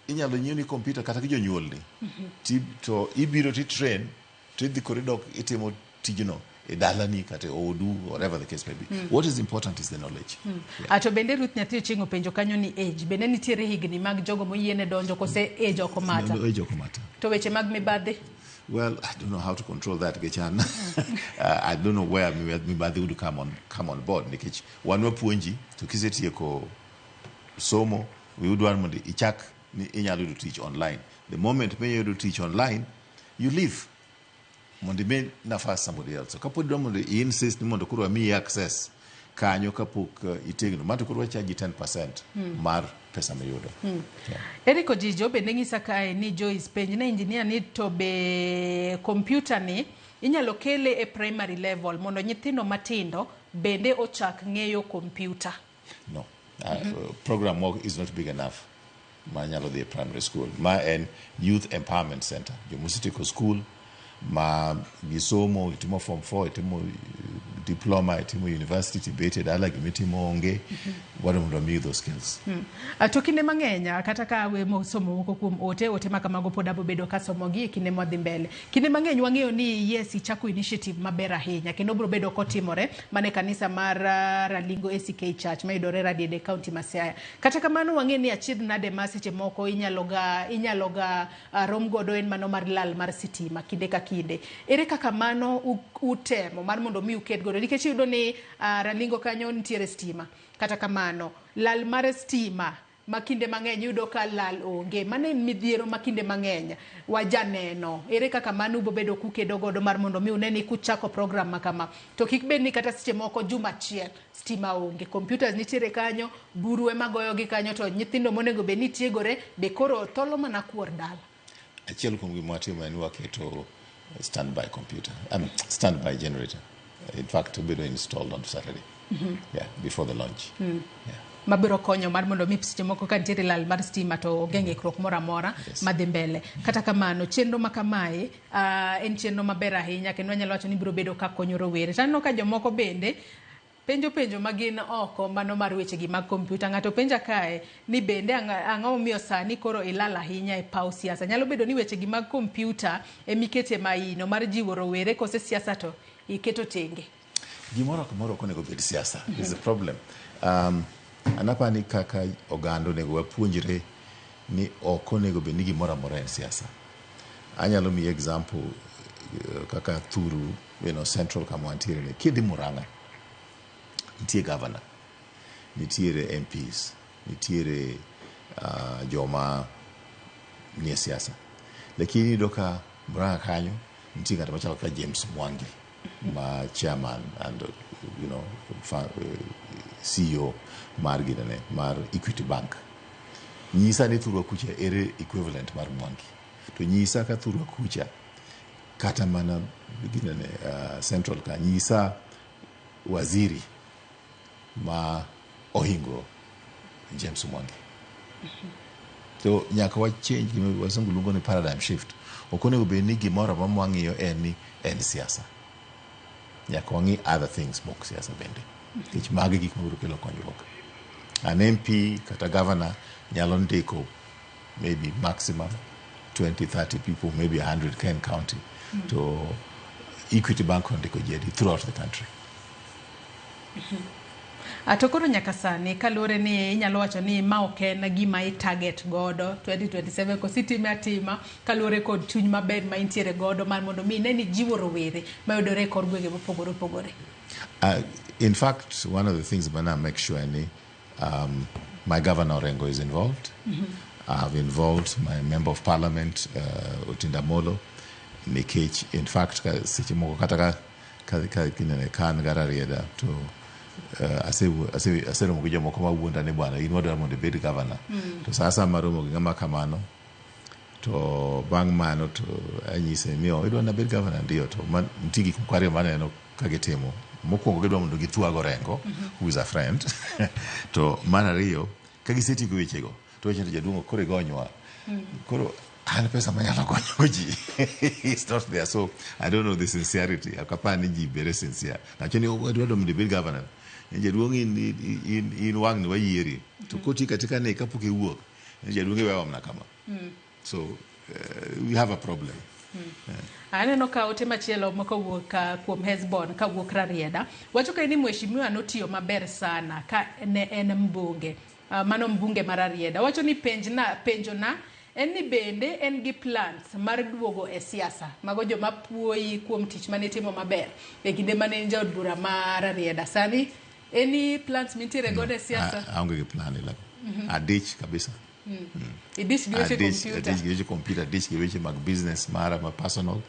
inyalo nyiewni computer kata gi jonyuolni, to ibiro ti train To idhi koro idok itimo tijno e dalani kata e odu, whatever the case may be. What is important is the knowledge. Ato bende Ruth Nyathi Ochieng' openjo kanyo ni age bende nitiere higni mag jogo moyiene donjo kose age ok omata? No, age ok omata. To weche mag mibadhi? Well, I don't know how to control that, Gechan. I don't know where mibadhi would come on board nikech wan wapuonji to kisetieko somo we dwar mondo ichak ni inyalo yudo tich online. The moment miyudo tich online, you leave mondo imi nafas somebody else. So kapod idwa mondo i insist ni mondo koro amiyi access kanyo kapok itegno, mato koro wachaji 10% mar pesa miyudo. Yeah. Eric Ojijo bende ng'isa kae ni Joyce penj ne engineer ni to be kompyuta ni inyalo kele e primary level mondo nyithindo matindo bende ochak ng'eyo kompyuta. No. Program work is not big enough ma nyalo dhi e primary school. Ma en youth empowerment center. Jomosetieko school ma gisomo, itimo form 4, itimo diploma, itimo university, tibet e dala gimitimo onge. Wadwa mondo wamiyi those skills. To kinde mang'eny kata ka awe somo moko kuom ote ma kamago pod abobedo ka somogi e kinde mwadhi mbele. Kinde mang'eny wang'eyo ni yes ichako initiative maber ahinya kendo biro bedo kotimore mana e kanisa mar Ralingo ACK Church mayudore Radiede, county ma Siaya. Kata kamano wang'e ni achiedh nade ma seche moko inyalo ga rom godo en mano mar lal mar sitima kinde ka kinde. Ere kaka mano utemo mar mondo mi uket godo nikech iyudo ni Ralingo kanyo nitiere stima kata kamano lal mar stima ma kinde mang'eny iyudo ka lal onge mano en midhiero ma kinde mang'eny wajaneno. Ere kaka mano ubobedo kukedo godo mar mondo mi une ni kuchako program ma kama to kik bed ni kata seche moko juma achiel stima onge, computers nitiere kanyo, buru ema goyogi kanyo to nyithindo monego bed ni tiegore be koro tholo mana kuor dala. Achiel kuom gima watimo en waketo standby computer, standby generator. In fact, obedo installed on Saturday. Yeah, before the launch. Yeah. Mabiro konyo mar mondo mi seche moko ka nitiere lal mar stima to ogeng' ikruok moro amora madhi mbele. Kata kamano chenro ma kamae en chenro maber ahinya kendo anyalo wacho ni biro bedo ka konyo rowere. To aneno ka jomoko bende penjo penjo ma gin oko mano mar weche gi mag kompyuta. Ng'ato penja kae ni bende ang'o momiyo sani koro ilal ahinya e paw siasa. Nyalo bedo ni weche gi mag kompyuta emikete maino mar jiwo rowere kose siasa to iketo tenge. Gimoro kamoro ok onego bed siasa. Is a problem. An apani kaka oganda onego wapuonjre ni ok onego bed ni gimoro amora en siasa. Anyalo miyi example kaka Thuru, central kama wantiere ni. Kidhi Murang'a, nitie governor, nitiere MPs, nitiere joma nie siasa. Lakini iyudo ka Murang'a kanyo nitie ng'at machalo kaka James Mwangi ma chairman and CEO mar ginene mar Equity Bank. Nyisa ni thurwa kucha ere equivalent mar Mwangi. To nyisa ka thurwa kucha kata mana ginene central ka nyisa waziri ma ohingo James Mwangi. So nyaka wa change gima wazungu luongo ni paradigm shift. Ok onego bed ni gimoro amora mwang'iyo en ni en siasa. Nyaka wang'i other things mok siasa bende. Nikech magi gik mabiro kelo konyruok. An MP kata governor nyalo ndiko maybe maximum 20, 30 people, maybe 100 ka en county. To Equity Bank ondiko ji adi throughout the country. To koro nyaka sani kaluwore ni inyalo wacho ni ma ok en gima i target godo 2027 koso itime atima kaluwore kod chuny maber ma intiere godo mar mondo mi ine ni jiwo rowere mayudore e kor gwenge mopogore opogore. In fact, one of the things I make sure ni my governor Orengo is involved. I've involved my member of parliament, Otiende Amollo, nikech in fact ka seche moko kata ka kinene ka an Rarieda to aseromo gi jomoko mawuonda ni bwana in wadwaro mondo ibed governor. To sa asaya maromo gi ng'ama kamano to bang' mano to anyise ni oh, idwa nabed governor ndio to man, nitie gik moko ariyo maneno ka gitimo. Mokwongo gidwa mondo githwag Orengo, who is a friend. To mar ariyo ka gisetieko wechego to wacho ni jaduong' koro igonywa. Koro an pesa manyalo konyogo ji is not there, so I don't know the sincerity. Ok apar ni ji very sincere. Nacho ni wadwa mondo ibed governor. Jaduong' in wang' ni wayieri. To koti katika ne kapok iwuok, jaduong' iwewa mana kama. So we have a problem. Aneno ka ote machielo mokowuok kuom Hesbon kawuok Rarieda wacho kae ni mheshimiwa notiyo maber sana ka ne en mbunge. Mano mbunge mar Rarieda wacho ni penjona en ni bende en gi plans mar duogo e siasa. Mago joma puoyi kuom tich mane itimo maber e kinde mane in jaod bura mar Rarieda. Sani any plans mintiere godo e siasa? Aonge gi plan ila. Adich kabisa. Idich gi weche Adich kompyuta. Adich gi weche kompyuta, adich gi weche mag business mara ma personal.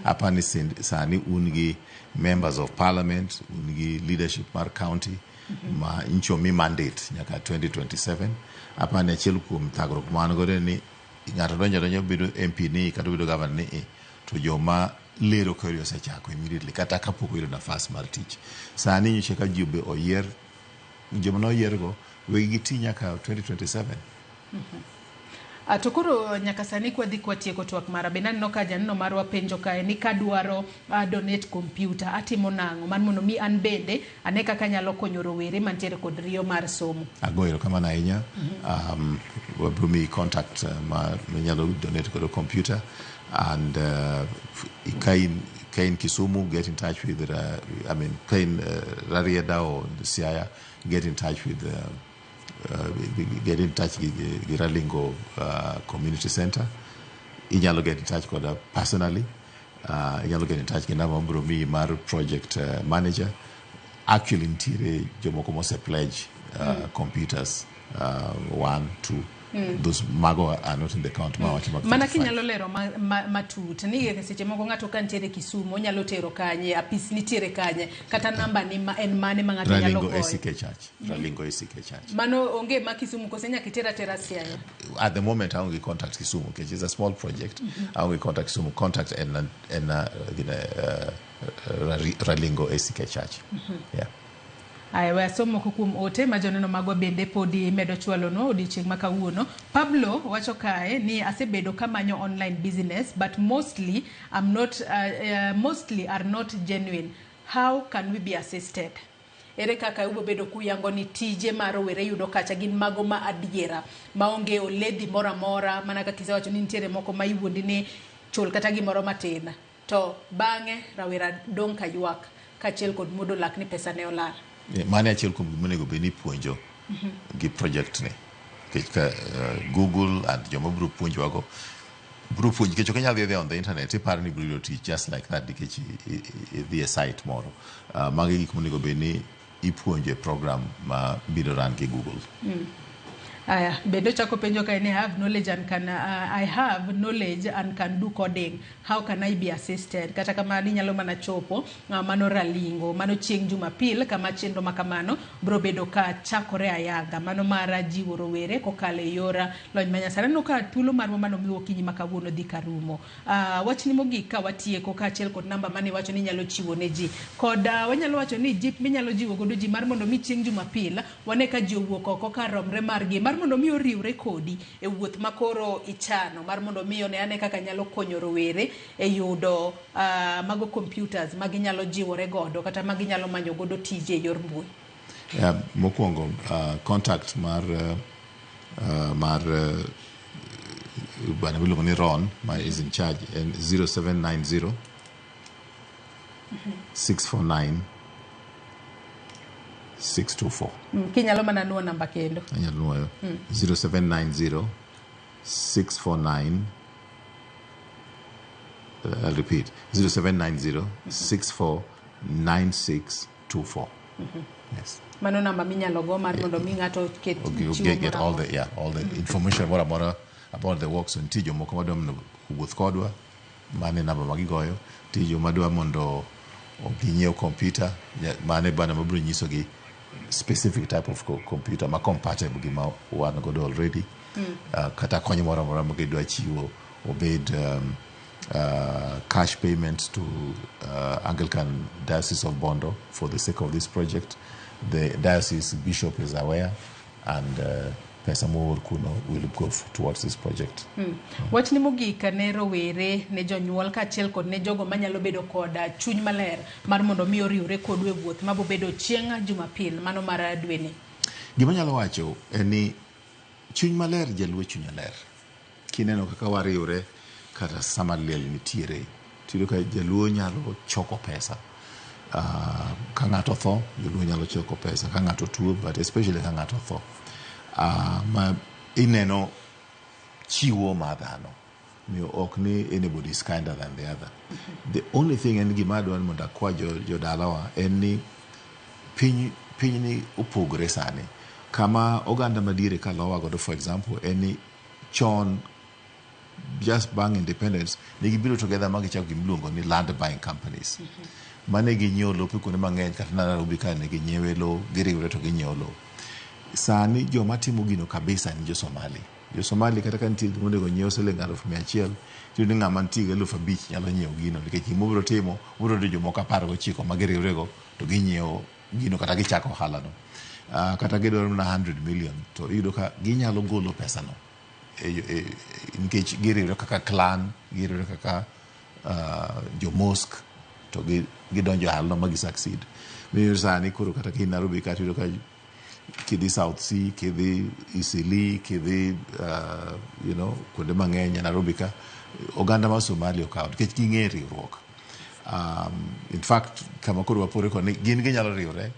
Apani sani un gi members of parliament, un gi leadership mar county ma ncho mi mandate nyaka 2027. Apani achiel kuom thagruok ma wan godo en ni ng'ato donjo adonja bedo MP ni kata obedo governor ni to joma lero kori osechako immediately kata kapok oyudo nafas mar tich. Sani nyocha ka ji be oyier, joma noyiergo wegi giti nyaka 2027. To koro nyaka sani kwadhi kwatieko twak mara bende aneno ka janeno marwa penjo kae ni kadwaro donate computer atimo nang'o mar mondo mi an bende ane kaka anyalo konyo rowere mantiere kod riyo mar somo. Agoyo erokamano ahinya. Wabiro miyi contact ma minyalo donate godo computer and ka in Kisumu, get in touch with I mean, ka in Rarieda or Siaya, get in touch gi Ralingo Community Center. Inyalo get in touch koda personally. Inyalo get in touch gi namba mabiro miyi mar project manager. Actually nitiere jomoko mose pledge computers, one, two. Those mago are not in the count ma wacho mag Mana 35. Kinyalo lero matut ni seche moko ng'ato ka nitiere Kisumu onyalo tero kanye, apis nitiere kanye, kata namba ni ma en mane ma ng'ato nyalo Ralingo goyo? ACK Church. Ralingo ACK Church. Mano onge ma Kisumu kose nyaka iter atera Siaya? At the moment aonge contact Kisumu nikech it's a small project. Aonge contact Kisumu. Contact en Ralingo ACK Church. Yeah. Aya, we asom moko kuom ote ma joneno magwa bende podi medo chwalonwa odiochieng' ma kawuono. Pablo wacho kae ni asebedo kamanyo online business but mostly I'm not, mostly are not genuine. How can we be assisted? Ere kaka ubo bedo kuyango ni tije ma rowere yudo kacha gin mago ma adiera maonge oledhi moro amora, mana kaka isewacho ni nitiere moko ma iwuondi ni chul kata gimoro matin to bang'e rawera dong' ka ywak kaachiel kod muodo lak ni pesa ne olal. Mano e achiel kuom gima onego bed ni ipuonjo gi project ni. Nikech ka Google and joma biro puonjowago biro puonji, nikech ok inyal dhi adhiya on the internet iparo ni ibiro yudo tich just like that nikech idhi e site moro. Magi gik monego bed ni ipuonjo e program ma biro run gi Google. Aya, bende ochako penjo kae ni I have knowledge and can do coding. How can I be assisted? Kata kamano inyalo mana chopo mano Ralingo, mano chieng' Jumapil kama chenro ma kamano biro bedo ka chakore ayanga. Mano mar jiwo rowere kokalo e yor lony manyasani. Aneno ka thuolo marwa mano miwa okinyi ma kawuono dhi karumo. Wachni mogik ka watieko kaachiel kod namba mane iwacho ni inyalo chiwo ne ji. Kod wanyalo wacho ni jip minyalo jiwo godo ji mar mondo mi chieng' Jumapil wane ka ji owuok oko kar romre margi mar mondo mi oriwre kodi e wuoth makoro ichano mar mondo mi one ane kaka nyalo konyo rowere e yudo mago computers ma ginyalo jiwore godo kata ma ginyalo manyo godo tije e yor mbui. Mokwongo contact mar bwana miluongo ni Ron ma is in charge en 0790 649 624. Kinyalo mana nuo namba kendo. Anyalo nuoyo. 0790 649, I'll repeat, 0790 649624. Yes. Mano namba minyalo go mar mondo mi ng'ato ket Okay, chiwo get all moro the, yeah, all the information moro amora about the work. So nitie jomoko madwa mondo owuoth kodwa, mano e namba ma gigoyo. Nitie joma dwa mondo ginyiew computer, mano e bana mabiro nyisogi specific type of computer ma compatible gi ma wan godo already. Kata kony moro amora ma gidwa chiwo, obed cash payment to Anglican Diocese of Bondo for the sake of this project. The diocese bishop is aware and pesa moor kuno will go towards this project. Wachni mogik ne rowere, ne jonyuol kaachiel kod ne jogo manyalo bedo kod chuny maler mar mondo mi oriwre kodu e wuoth mabo bedo chieng' Jumapil mano mar dweni. Gima anyalo wacho en ni chuny maler, jaluo chunye ler. Kineno kaka wariwre Kata sama liel nitiere, tiyudo ka jaluo nyalo choko pesa. Ka ng'ato otho, joluo nyalo choko pesa. Ka ng'ato tuo, but especially ka ng'ato otho. Ma ineno chiwo mar dhano. Omiyo ok ni anybody is kinder than the other. The only thing en gima adwa ni mondo akwa jodalawa en ni piny ni opogore sani. Kama oganda madiere ka lowa godo, for example, en ni chon, just bang' independence, ne gibiro together ma gichako gimiluongo ni land buying companies. Mane ginyiewo lope kuonde mang'eny, kata Nairobi ka ne ginyiewe lo, giriwre to ginyiewo lo. Sani joma timo gino kabisa ni jo Somali. Jo Somali kata ka nitie gima onego nyiew siling 100,000, tiyudo ni ng'ama nitie gi 5,000 nyalo nyiewo gino, nikech gima obiro timo, obiro yudo jomoko 19 ma giriwrego to ginyiewo gino kata gichako ohala no. Kata gidwaro mana 100 million, to iyudo ka ginyalo golo pesa no nikech giriwre kaka clan, giriwre kaka jo mosque, to gidonjo e ohala no ma gi succeed. Miyo sani koro kata ka in Nairobi ka, tiyudo ka kidhi South C, kidhi Eastleigh, kidhi kuonde mang'eny e Nairobi ka, oganda mar Somali okawo nikech ging'e riwruok. In fact, kama koro wapore kod ni gin ginyalo riwre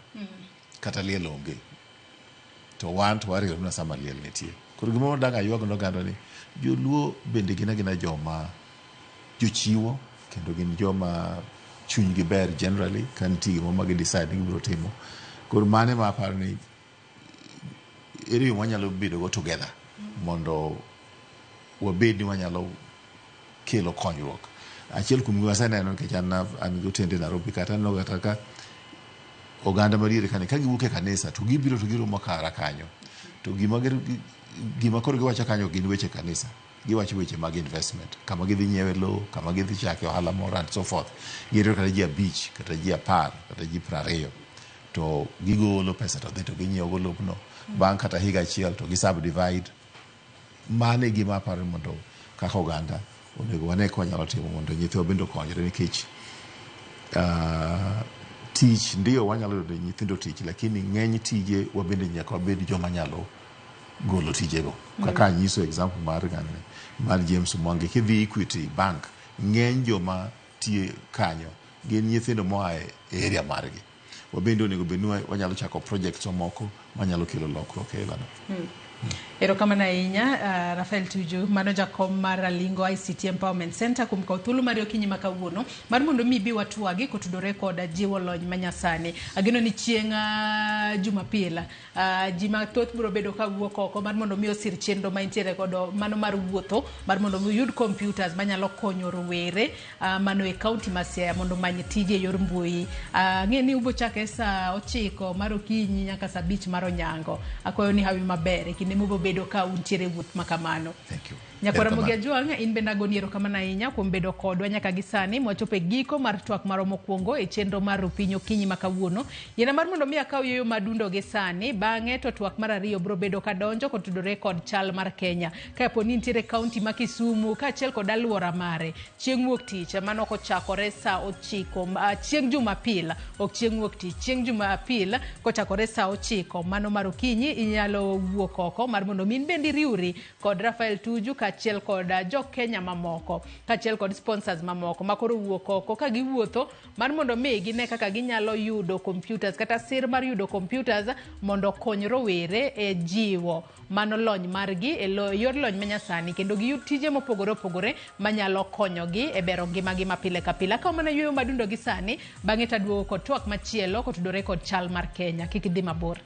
kata liel onge, to wan to wariwre mana sama liel nitie. Koro gimoro dang' aywag ne oganda ni joluo bende gin agina joma jochiwo, kendo gin joma chunygi ber generally ka nitie gimoro ma gi decide ni gibiro timo. Koro mano ema aparo ni ere yo mwanyalo bedo go together mondo wabed ni wanyalo kelo konyruok. Achiel kuom gima aseneno, nikech an gi otende Nairobi, kata aneno kata ka oganda madiere kani ka giwuok e kanisa to gibiro to giromo kara kanyo, to gima koro giwacho kanyo gin weche kanisa, giwacho weche mag investment, kama gidhi nyiewe lowo, kama gidhi chake ohala moro and so forth. Giyudo kata ji 5, kata ji 10, kata ji 20, to gigolo pesa to dhi to ginyiewo go lobno. Bang' kata higa achiel to gi subdivide. Mano e gima aparo ni mondo kaka oganda onego wane ka wanyalo timo mondo nyithiwa bende okonyre, nikech tich ndiyo wanyalo yudo nyithindo tich, lakini ng'eny tije wabende nyaka wabed joma nyalo golo tijego. Kaka anyiso example mar ng'ani mar James Mwangi, kidhi Equity Bank, ng'eny joma tiyo kanyo gin nyithindo moa e area margi. Wabende onego bed ni wanyalo chako projects moko manyalo kelo lokruok e ilano. Erokamano ahinya, Rafael Tuju, mano jakom mar Alingo ICT Empowerment Center, kuom kawo thuolo mari okinyi ma kawuono mar mondo mi ibi watwagi kotudore kod jiwo lony manyasani. Ageno ni chieng' Jumapil ji mathoth biro bedo ka wuok oko mar mondo mi osir chenro ma intiere godo mano mar wuotho mar mondo mi uyud computers manyalo konyo rowere mano e kaunti ma Siaya mondo omany tije e yor mbui. Ang'e ni ubo chake saa 9 mar okinyi nyaka saa 5 mar onyango. Akwayo ni hawi maber e kinde mubo bedo ka untiere e wuoth ma kamano. Thank you. Nyakwara Erokamano. Mogi Ajwang', in bende agoni erokamano ahinya kuom bedo kodwa nyaka gi sani mwachopo e giko mar twak marwa mokwongo e chenro mar Rupiny okinyi ma kawuono. Yiena mar mondo mi akaw yueyo madundo gi sani, bang'e to twak mar ariyo biro bedo kadonjo kotudore kod chal mar Kenya. Kapo ni nitiere kaunti ma Kisumu kaachiel kod alwora mare, chieng' wuok tich mano kochakore saa 9, chieng' Jumapil, ok chieng' wuok tich, chieng' Jumapil kochakore saa 9 mano mar okinyi, inyalo wuok oko mar mondo mi in bende iriwri kod Rafael Tuju kaachiel kod jo Kenya mamoko, kaachiel kod sponsors mamoko ma koro wuok oko ka giwuotho mar mondo mi gine kaka ginyalo yudo computers kata sir mar yudo computers mondo okony rowere e jiwo mano lony margi e yor lony manyasani kendo giyud tije mopogore opogore manyalo konyogi e bero ngimagi ma pile ka pile. Akawo mana yueyo madundo gi sani, bang'e taduogo kod twak machielo kotudore kod chal mar Kenya. Kik idhi mabor.